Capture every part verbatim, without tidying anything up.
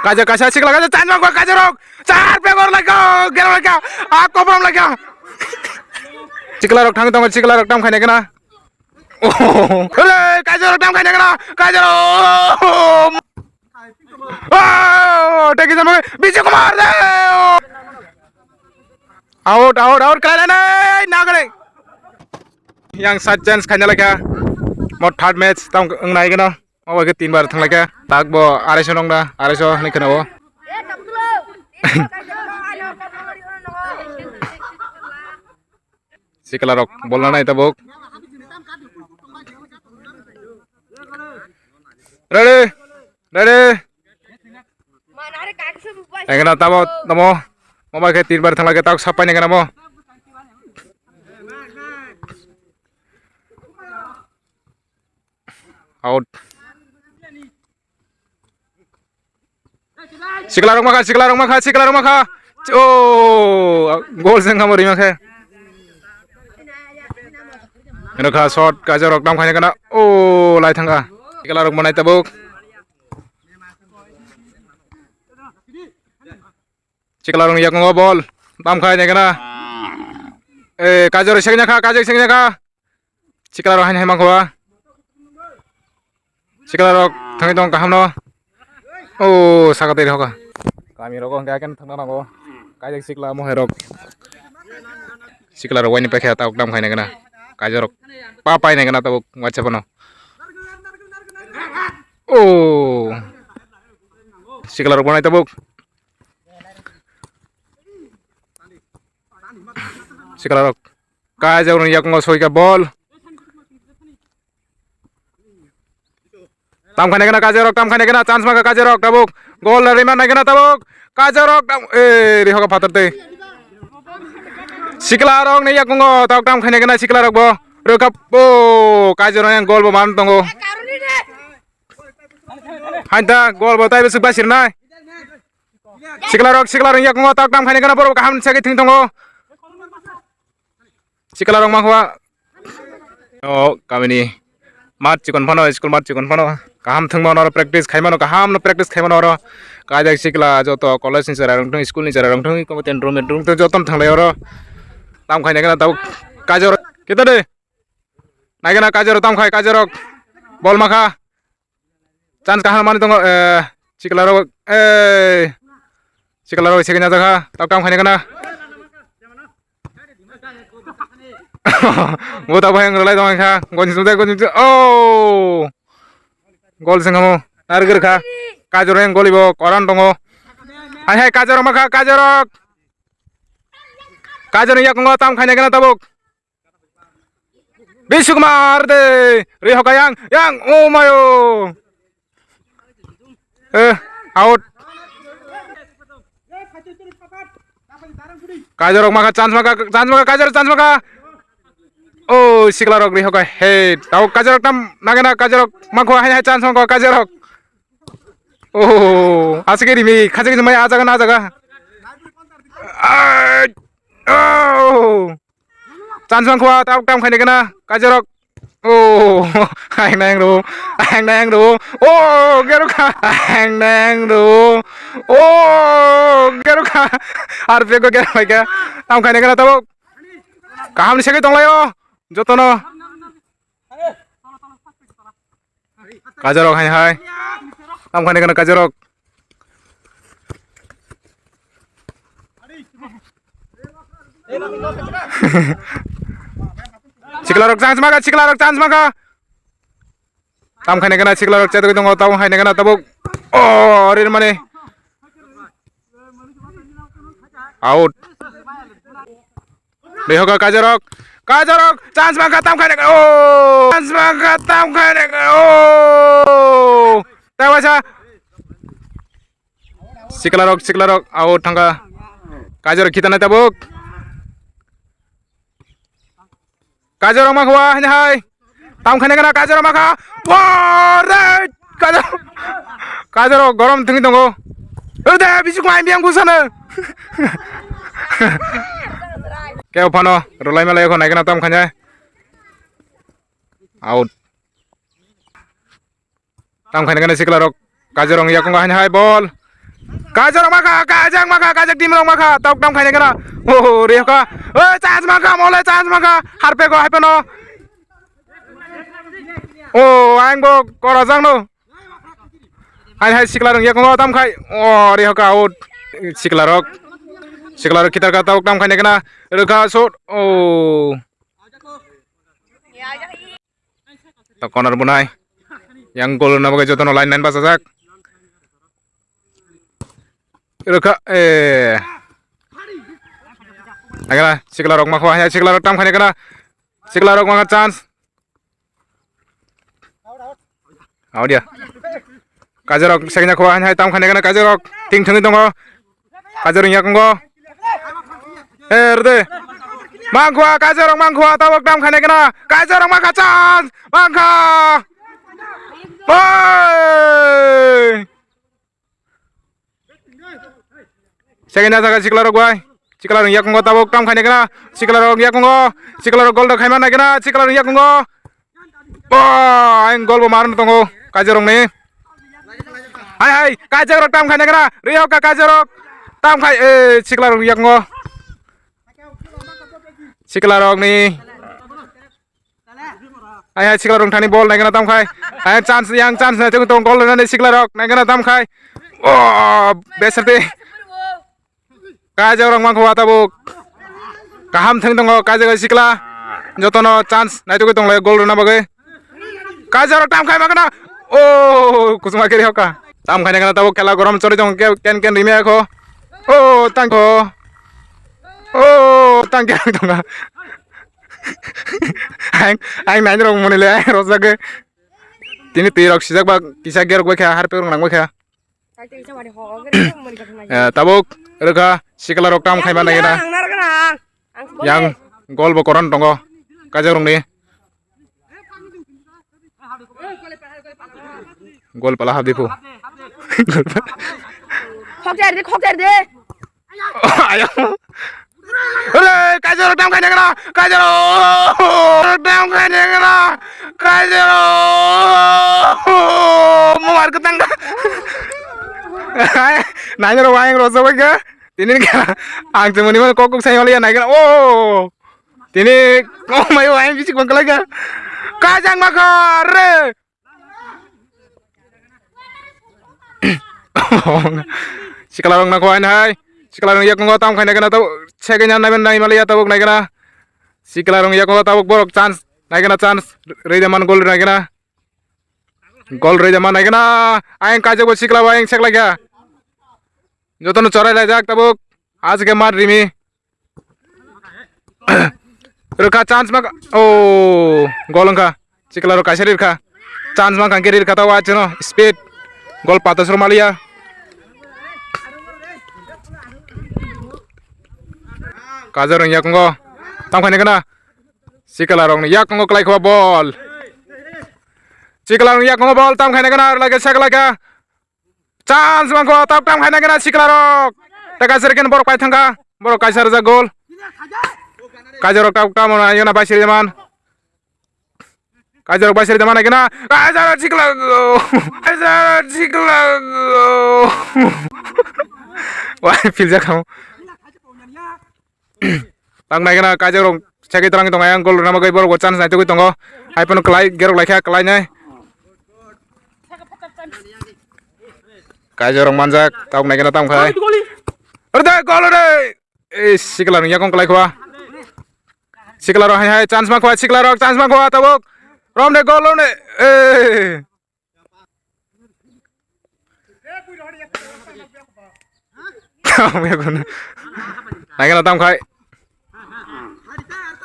Kaja kaisa sikla kaja chance mangkha kaja rok. Char pegor laika, gero laika. A kopram laika. Sikla rok thang tongo, sikla rok tam khaina kena. Oh, hele, kaja rok tam khaina kena. Kaja rok. Oh, teki jama Bijay Kumar de. Out, out, out, khlai nai, nagare. Yang side change khaina laikha. Mo third match tam wngnai gano. Obo khe tin bar thang laikha. Tak bo arai so nong da, arai so hinwi khna o. Sikla rok bol na nai tabuk. Ready, ready. Engana tabo, tamo. Mama khe tin bar thang laikha, tak sapai engana mo. Out. Sikla rok makha, sikla rok makha, sikla rok makha. Oh, goal seng kamo rima khe. Eno kha shot, kaja rok tam khaina kana. Oh, lai thangkha. Sikla rok manai tabuk. Sikla rok yakungo bol. Tam khaina kana. Eh, kaja rok seng kha, kaja rok seng kha. Sikla rok haino hai mangkha. Sikla rok thangwi tong kaham no. Oh, saka tei hoka. Kami rogo hwnkhe akheno thangna nango. Kaijak sikla mohai rok. Sikla rok waini paikha tabuk tam khaina gana. Kaijak rok pa paina gana tabuk WhatsApp no. Oh. Sikla rok banai tabuk. Sikla rok. Kaijak rok yakungo soika bol. Tam khaina gana kaja rok, tam khaina gana chance mangkha kaja rok tabuk. Goal rima nai gana tabuk. Kaja rok tam, eh, rihoka phatar tei. Sikla rok ni yakungo tabuk tam khaina gana sikla rok bo. Rwkha bo kaja rok yang goal bo man tongo. Hain ta goal bo taibo swk bai sirnai. Sikla rok, sikla rok yakungo tabuk tam khaina gana borok kaham se thwng tongo. Sikla rok mangkha. O kamini mat chikon phano, school mat chikon phano. Kaham thwngma oro practice khaimano, kaham no practice khaimano oro. Kaijak sikla joto college ni chwrai rok thung, school ni chwrai rok thung, committee room ni thung, joto no thanglai oro. Tam khaina gana tabuk kaja rok. Kita de. Naigana kaja rok tam khai kaja rok. Bol makha. Chance kaham mani tongo, eh, sikla rok, eh, sikla rok second jajakha, tabuk tam khaina gana. Bo tabuk yang rwlai tong kha, gonji sumjak, gonji sumjak, oh! Goal sengamo, narwk rwkha, kaja rok yang goal ibo, koran tongo. Hai hai, kaja rok makha, kaja rok. Kaja rok yakungo tam khaina gana tabuk. Bishu Kumar de, Rihoka yang, yang, oh mayo. Eh, out. Kaja rok makha chance makha, chance makha, kaja rok chance makha. Oh, sikla rok Rihoka head. Tau kaja rok tam nagena kaja rok makha hai hai chance makha kaja rok. Oh, asike rimi, khajak mai ajaga na ajaga. Ai, oh. Chance mangkha, tabuk tam khaina gana, kaja rok. Oh, ang nang ro, ang nang ro. Oh, gero kha, ang nang ro. Oh, gero kha. Ar pego gero kha. Tam khaina gana tabuk. Kaham ni segwi tonglaio. Jotono. Kaja rok hai hai. Tam khaina gana kaja rok. Sikla rok chance maka, sikla rok chance maka. Tam khaina gana sikla rok chatwi tongo, tam khaina gana tabuk. Oh, rir mani. Out. Rihoka kaja rok. Kaja rok. Chance mangkha tam khaina. Oh. Chance mangkha tam khaina. Oh. Tawaisa. Sikla rok, sikla rok. Out thangkha. Kaja rok khita nai tabuk. Kaja rok makha hai hai. Tam khaina gana kaja rok makha. Bore! Kaja, kaja rok gorom thwngwi tongo. Ode, bisuk mai biang busana. Keo phano, rwlai malai khon naikana tam khaina. Out. Tam khaina gana sikla rok. Kaja rok yakungo hai hai bol. Kaijarok makha, kaijak makha, kaijak team rok makha, tok tam khaina kana. Oh, rihka. Oi, chance makha, mole chance makha. Harpe go, harpe no. Oh, ang bo korajak no. Hai, hai, sikla rok yakungo tam khai. Oh, rihka out. Sikla rok. Sikla rok kitar ka tok tam khaina kana. Rihka shot. Oh. To corner bunai. Yang gol na bagwi jotono line nine bachajak. Rwkha, eh. Agara, sikla rok makho, hai sikla rok tam khani kana. Sikla rok manga chance. Audia. Kajarok, seknya kho, hai tam khani kana kajarok. Ting thangwi tongo. Kajarok yakungo. Eh, rede. Mangkhwa, kajarok mangkhwa, tabok tam khani kana. Kajarok mangkha chance. Mangkha. Oi. Second jaga sikla rok bai. Sikla rok yakungo tabok tam khani kana. Sikla rok yakungo. Sikla rok gol da khaima nai kana. Sikla rok yakungo. Oh, ang gol bo marno tongo. Kajarok ni. Hai, hai, kajarok tam khani kana. Rihok ka kajarok. Tam khai, eh, sikla rok yakungo. Sikla rok ni. Hai, hai, sikla rok thani bol naikana tam khai. Hai, chance, yang chance na tong gol nani sikla rok naikana tam khai. Oh, beserte. Kaijak rok mangkho wa tabuk. Kaham thang tongo kaijak sikla. Jotono chance naitugwi tonglai gol rwna bagwi. Kaijak rok tam khai makana. Oh, kusuma kiri hoka. Tam khai naikana tabuk khela gorom chori tongo ken ken rimi akho. Oh, tangkho. Oh, tangkhe tongo. Ang, ang nai rok muni le, ang rojak. Tini twi rok sijak ba, kisa gerok bai kha, harpe rok nang bai kha. Eh, tabuk, rwkha, sikla rok tam khaima nai na. Yang, gol bo koron tongo, kajak rok ni. Gol pala habdi phu. Khok jar de, khok jar de. Ayo. Ore, kaijak rok tam khai nangna. Kaijak rok tam khai nangna. Kaijak rok. Mo mar ketang da. Nai rok ayang rojak bai kha. Tini kha. Ang chumuni mo kok kok sai holi ya nai kha. Oh. Tini kok mai ayang bisik bang kalai kha. Kaijak makha re. Sikla rok nang khawain hai. Sikla rok yakungo tam khaina kana tabuk. Second jan naiben nai maliya tabuk nai kana. Sikla rok yakungo tabuk borok chance. Nai kana chance. Rei de man gol nai kana. Gol rei de man nai kana. Ayang kaijak bo sikla bo ayang seklai kha. Jotono chorai laijak tabuk. Aske mat rimi. Rwkha chance ma, oh, gol wngkha. Sikla rok kaisa rirkha. Chance ma kangke rirkha ta wa cheno speed. Gol patos rok maliya. Kaijak rok yakungo. Tam khaina kana. Sikla rok ni yakungo klai kho bol. Sikla rok yakungo bol tam khaina kana lage sakla kha. Chance mangko tok tam khaina gana sikla rok. Teka sirken borok pai thangka. Borok kaisa rwjak gol. Kaisa rok tok tam ona yona bai siri man. Kaisa rok bai siri man gana. Kaisa rok sikla. Kaisa rok sikla. Wah, filjak kamu. Tang nai gana kaijak rok chekwi twlang tongo, ayang gol rwna bagwi borok bo chance naitugwi tongo. Hai phano kwlai gerok laikha kwlai nai. Kaijak rok manjak tabuk nai gana tamo khai. Ore de gol ore. Ei sikla rok yakung kwlai khwa. Sikla rok hai hai chance ma khwa, sikla rok chance ma khwa tabuk. Rom de gol rom de. Ei. Naikhe na tam khai.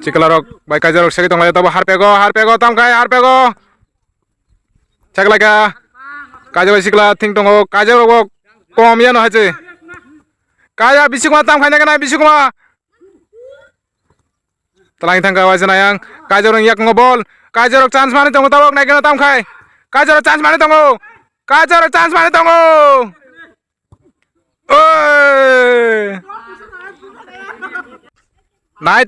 Sikla rok bai kaijak rok segwi tonglai tabo harpego harpego tam khai harpego. Seklaika. Kaijak bai sikla thing tongo kaijak rok bo kom yano hache. Kaya bisikuma tam khai naikhe na bisikuma. Twlang thangkha waisa nayang. Kaijarok yakungo bol. Kaijarok chance manwi tongo tabok naikhe tam khai. Kaijarok chance manwi tongo. Kaijarok chance manwi tongo. Oi. Nait.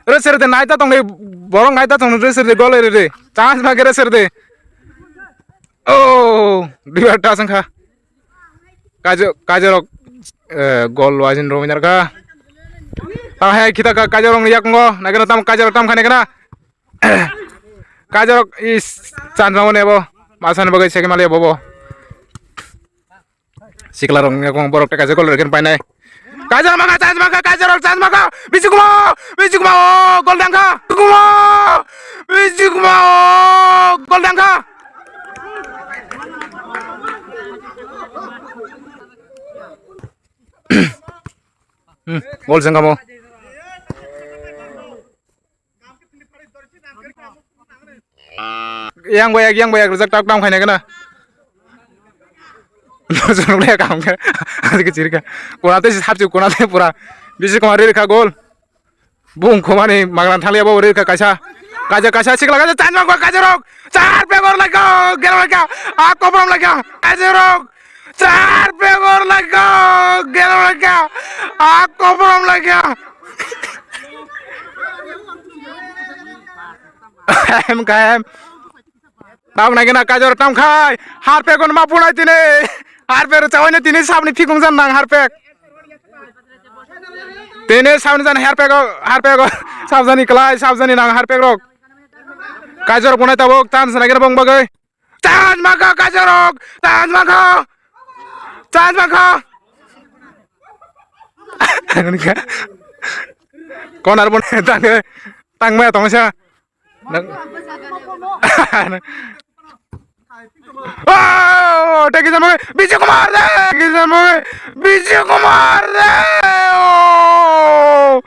Re sir de nait ta tong de borok nait ta tong de sir de gol re de. Chance ma gere sir de. Oh, dua ta sangkha. Kajo-, kajarok, eh, gol wajin romwi narwkha. Tamo hai khita ka kajarok yakungo, naikhe tamo kajarok tamo khainai khna. Kajarok is chance mangmani abo. Masani bagwi second mali abo bo. Siklarok yakung borok tei kaisa gol rwkhe painai. Kaisa maka, chance maka, kaisa rok chance maka. Bisikumo, Bisikumo, gol dangkha. Bisikumo, Bisikumo, gol dangkha. Hmm, gol sengkamo. Yang boyak, yang boyak, rwjak tak tam khaina gana. Nojor nukle kam khe. Aji ke chirika. Kona te hapchu, kona te pura. Bisi koma riri kha gol. Bung khomani magran thanglia bo riri kha kaisa. Kaisa, kaisa, sikla kaisa, chance mangkha kaisa rok. Char pegor laika, gero laika. A koprom laika. Kaisa rok. Char pegor laika, gero laika. A koprom laika. Em ka em. Tam nai gana kajor tam khai. Harpek on ma punai tini. Harpek ro chawai tini sabni phikung jan nang harpek. Tini sabni jan harpek o, harpek o. Sabjani klai, sabjani nang harpek rok. Kajor punai tabuk chance nai gana bong bagwi. Chance mangkha kajor rok. Chance mangkha. Chance mangkha. Konar punai tangwi. Tangmaya tongsa. Nang- Oh, teki jan bagwi Bijay Kumar de, teki jan bagwi Bijay Kumar de. Oh,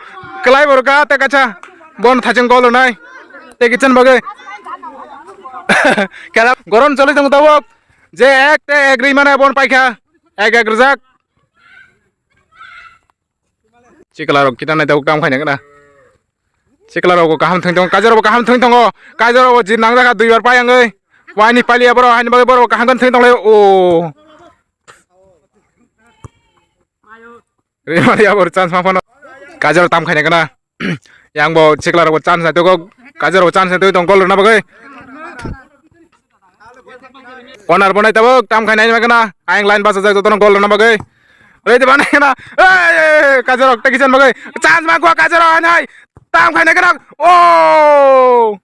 kelai borok ka teka cha. Bon thacheng gol nai. Teki jan bagwi. Kela goron choli tong tabok. Je ek te ek ri mane bon paikha. Ek ek rijak. Chikla rok kita nai tabuk tam khaina gana. Chikla rok kaham thwng tongo, kaisa rok kaham thwng tongo, kaisa rok jir nang jakha duibar pai angwi. Waini pali aboro haini bagwi borok kaham thwng tonglai o. Rimani abor chance ma phano. Kaisa rok tam khaina gana. Yang bo chikla rok chance nai tongo, kaisa rok chance nai tongo gol rwna bagwi. Corner bonai tabuk, tam khai nai magana. Ayang line basa jak jotono gol rwna bagwi. Ready banai kana. Ei, ei, ei, kajarok, tekisan bagwi. Chance ma gua kajarok, hai, hai. Tam khai nai kana. Oh!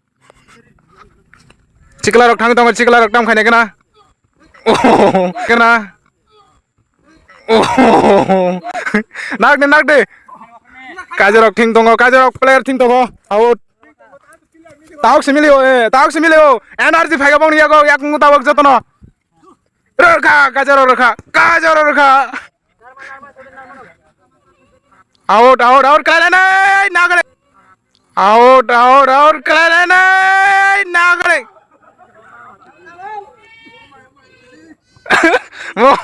Chikla rok thang tongo, chikla rok tam khai nai kana. Oh, kana. Oh! Nak de, nak de. Kajarok thing tongo, kajarok player thing tongo. Out. Tawk simi leo, eh, tawk simi leo. Energy phaiga bong yago, yakung tawk jotono. Rwkha, kajarok rwkha, kajarok rwkha. Out, out, out, kalainai, nagale. Out, out, out, kalainai, nagale. Mo,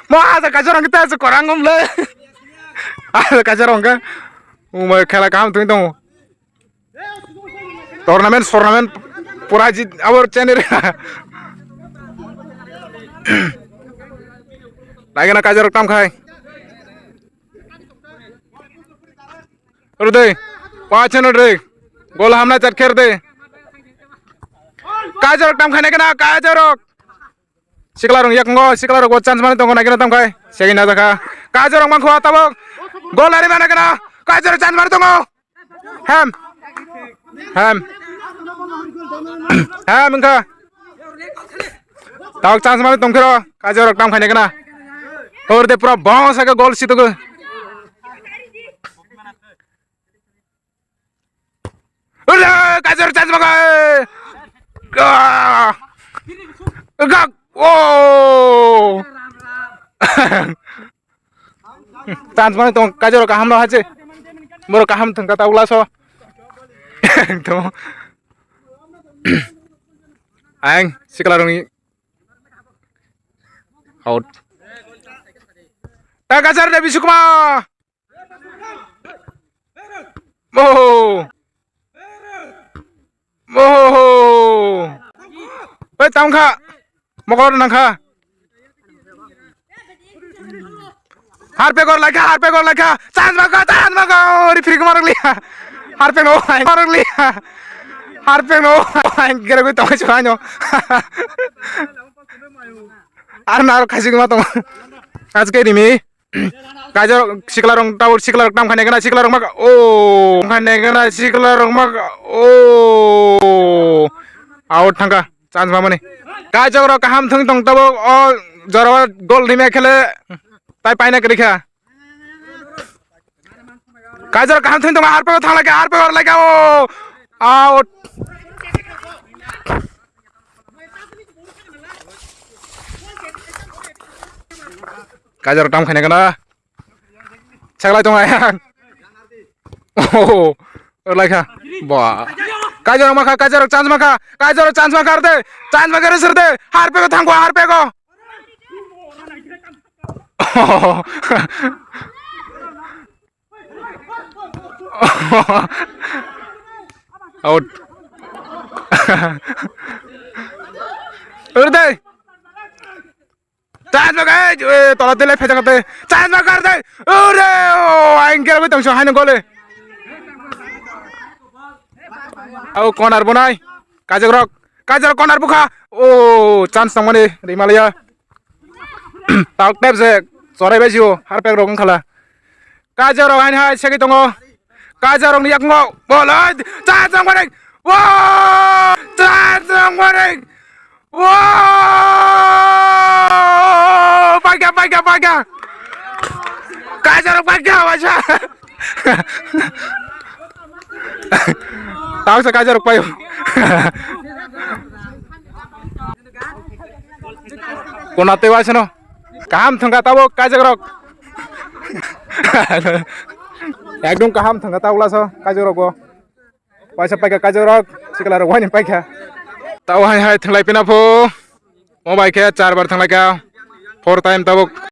mo, asa kajarok kita sekorang ngomle. Asa kajarok ka. Umai khela kaham twi tongo. Tournament, tournament pura jit abor channel. Lagi na kajarok tam khai. Rudai, pa channel re. Gol hamna chat kher de. Kajarok tam khai na kana kajarok. Sikla rong yak ngo, sikla rok chance mani tongo na kana tam khai. Segi na jakha. Kajarok mangkho tabok. Gol ari mana kana. Kajarok chance mani tongo. Ham. Ham. Ham wngkha. Tawk chance mani tongphiro, kaisa rok tam khaina kana. Hor de pura bong saka gol situgo. Ule, kaisa rok chance maka. Gak. Gak. Oh. Chance mani tong, kaisa rok kaham no hache. Borok kaham thangka ta ula so. Ekdom. Ang sikla rongni out. Ta kaisa rok de Bisukuma. Oh. Oh. Oi, tamo kha. Mokol nang kha. Harpek gor laikha, harpek gor laikha. Chance maka, chance maka. Ori free kumar liya. Harpek no, kumar liya. Harpek no, gere goi tong chuano. Ar naro khasi kuma tong. Chance khe rimi. Kaijak sikla rok tabo sikla rok tam khaina gana sikla rok maka. Oh, khaina gana sikla rok maka. Oh. Out thangka. Chance mamani. Kaijak rok kaham thung tong tabo o jora gol rimi khele. Tai paina kri kha. Kaijak kaham thung tong harpe thang lai harpe lai o. Out. Kaijak tam khaina gana. Chaklai tong ayang. Oh, lai kha. Ba. Kaijak ma kha, kaijak chance ma kha. Kaijak chance ma kha de. Chance ma kha de sir de. Harpe ko thang ko harpe ko. Out. Urde. Chance ma kha, eh, tola tele pheja kate. Chance ma kha de. Ure, oh, aing kera bai tongso haino gole. Au corner bonai. Kaijak rok. Kaijak rok corner bukha. Oh, chance tongmani Rimalia. Tak tep se. Sorai bai sio. Harpek rok wngkhala. Kaijak rok hain hai segi tongo. Kaijak rok ni yakungo. Bol oi. Chance tongmani. Wow! Chance tongmani. Wow! Paika, paika, paika. Kaijak rok paika, waisa. Tau sa kaijak rok paio. Kona te waisa no. Kaham thangka tabo kaijak rok. Ekdom kaham thangka tabo laso kaijak rok bo. Paisa paika kaijak rok, sikla rok wani paika. Tau hai hai thanglai pina pho. Mo bai khe char bar thanglai ka. Four time tabuk.